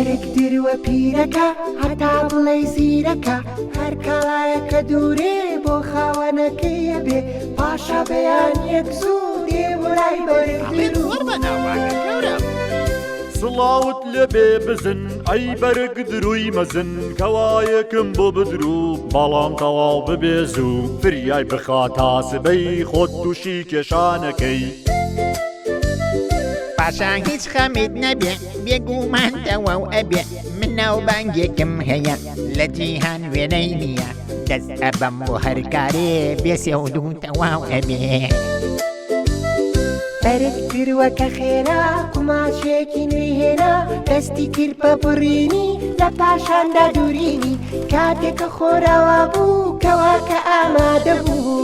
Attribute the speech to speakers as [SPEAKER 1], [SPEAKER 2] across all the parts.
[SPEAKER 1] بەرگ دروە پیرەکە هەتا بڵێی زیرەکە هەر کاڵایەکە دوورێ بۆ خاوەنەکەی ئەبێ پاشا بەیانیەک زوو دێ بۆ لای بەرگ دروو.
[SPEAKER 2] سڵاوت لێبێ بزن ئەی بەرگ دروی مەزن کەوایەکم بۆ بدرو بەڵام تەواو ببێ زوو فریای بخا تا سبەی خۆت توشی کێشانەکەی.
[SPEAKER 3] پاشا هیچ خەمت نەبێ بێگومان تەواو ئەبێ من ناوبانگێکم هەیە لە جیهان وێنەی نییە دەست ئەبەم بۆ هەر کارێ بێ سێ و دوو تەواو ئەبێ.
[SPEAKER 1] بەرگ دروەکە خێرا قوماشێکی نوێی هێنا دەستی کرد بە بڕینی لە پاشاندا دورینی کاتێک کە خۆراوا بوو کەواکە ئامادە بوو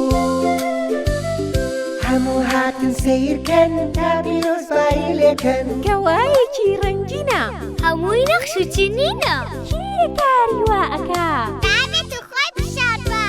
[SPEAKER 1] هەموو هاتن سەیرکەن تا پیرۆزبایی لێکەن.
[SPEAKER 4] کەوایەکی ڕەنگینە.
[SPEAKER 5] هەمووی نەخش و چنینە.
[SPEAKER 4] کێ کاری وا ئەکا؟
[SPEAKER 5] بابە توخوای پیشان با.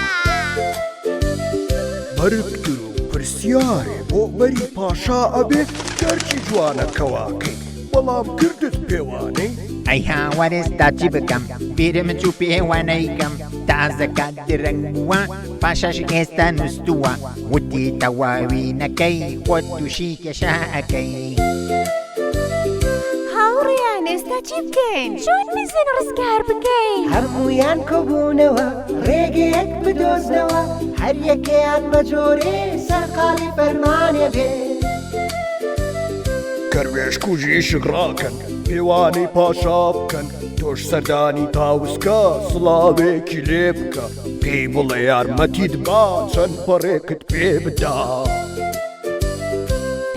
[SPEAKER 6] بەرگتر و پرسیارێ بۆ بەری پاشا ئەبێ گەرچی جوانە کەواکەی بەڵام کردت پێوانەی.
[SPEAKER 3] ئەی هاوار ئێستا چی بکەم بیرم چوو پێوانەی کەم تازە کات درەنگ بووە پاشاش ئێستا نوستووە وتی تەواوی نەکەی خۆت توشی کێشە ئەکەی.
[SPEAKER 4] هاوڕێیان ئێستا چی بکەین؟ چۆن بزن ڕزگار بکەین؟
[SPEAKER 1] هەموویان کۆبوونەوە ڕێگەیەک بدۆزنەوە هەر یەکەیان بە جۆرێ سەرقاڵی فەرمانێ بێ.
[SPEAKER 6] کەروێشک و ژیشک ڕاکەن پێوانەی پاشا بکەن تۆش سەردانی تاوسکە سڵاوێکی لێ بکە پێی بڵێ یارمەتیت با چەند پەڕێکت پێ بدا.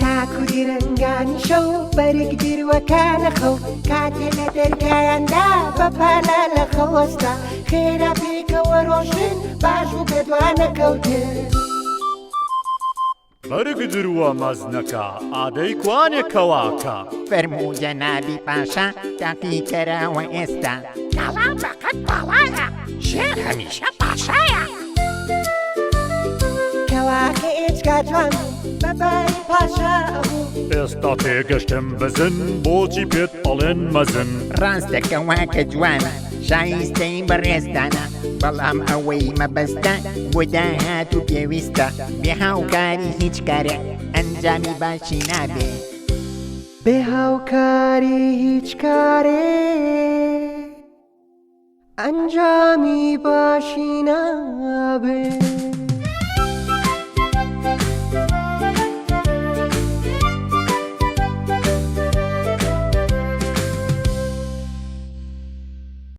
[SPEAKER 1] تاکو درەنگانی شەو بەرگ دروەکانە خەو کاتێ لە دەرگایاندا بە پالە لە خەوەستا خێرا پێکەوە ڕۆشتن باش بوو کە دوا نەکەوتن.
[SPEAKER 2] بەرگ دروە مەزنەکە ئادەی کوانێ کەواکە.
[SPEAKER 3] فەرموو جەنابی پاشا تاقیکەرەوە ئێستا.
[SPEAKER 7] کاڵا بەقەد باڵایە شێر هەمیشە پاشایە.
[SPEAKER 1] کەواکە ئێجگار جوان بوو بە بای پاشا ئەبوو.
[SPEAKER 2] ئێستا تێگەشتم بزن بۆچی پێت ئەڵێن مەزن.
[SPEAKER 3] ڕاستە کەواکە جوانە شایستەی بەڕێزتانە بەڵام ئەوەی مەبەستە بۆ داهاتوو پێویستە بێ هاوکاری هیچ کارێ ئەنجامی باشی نابێ.
[SPEAKER 1] بێ هاوکاری هیچ کارێ ئەنجامی باشی نابێ.